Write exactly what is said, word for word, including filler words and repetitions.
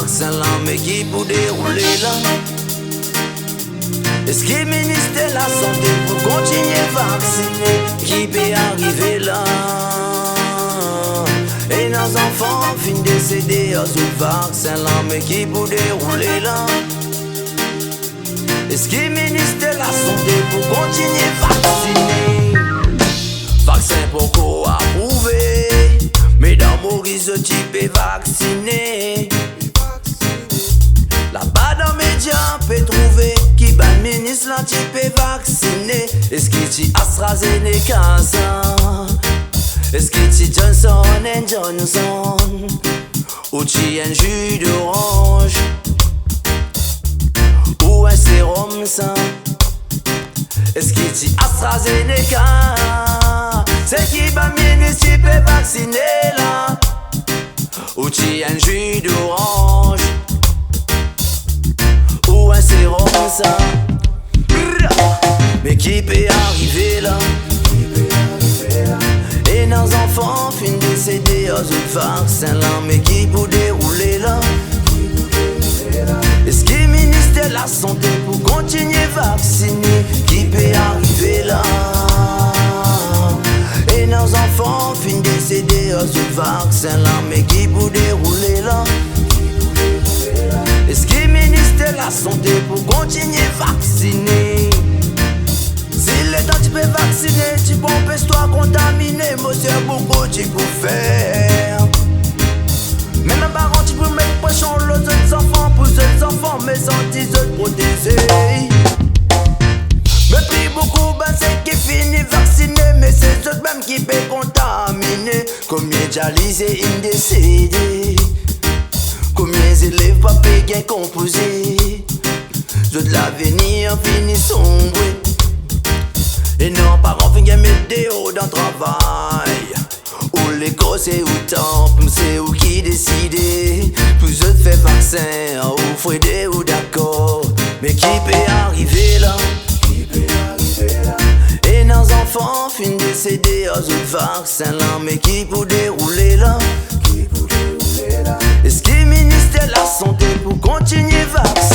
Vaksin la, me ki pou deroule la? Eski Minister Lasante pou kontigne vaksine? Ki pe arive la? Ena zanfan finn desede ar zot vaksin la, me ki pou deroule la? Eski Minister Lasante pou kontigne vaksine? Vaksin pankor aprouve, me dan Moris zot ti pe vaksine. Laba dan media pe trouve ki bann minis la ti pe vaksine. Eski ti AstraZeneca sa? Eski ti Johnson and Johnson? Ou ti enn zi doranz? Ou enn serom sa? Eski ti AstraZeneca? Se ki bann minis ti pe vaksine la? Ou ti enn zi doranz? Ou enn serom sa? Me ki pe arive la? Ena zanfan finn desede ar zot vaksin la, me ki pou deroule la? Eski Minister Lasante pou kontigne vaksine? Ki pe arive la? Ena zanfan finn desede ar zot vaksin la, me ki pou deroule la? Eski Minister Lasante pou kontigne vaksine? Si letan ti pe vaksine, ti pou anpes twa kontamine, mo ser boukou ti pou fer. Mem bann paran ti pou met presion lor zot zanfan, pou zot zanfan, me santi zot proteze. Me pli boukou bann seki fini vaksine, me se zot mem ki pe kontamine. Konbien dialize inn desede? Konbien zelev pa pe gagn konpoze? Zot lavenir fini sonbre. Ena paran finn gagn met deor dan travay. Ou lekol se ou tanp, se ou ki deside. Pou zot fer vaksin, ou frede ou dakor. Me ki pe arive la? Ena zanfan finn desede ar zot vaksin la, me ki pou deroule la? Eski Minister Lasante pou kontigne vaksine?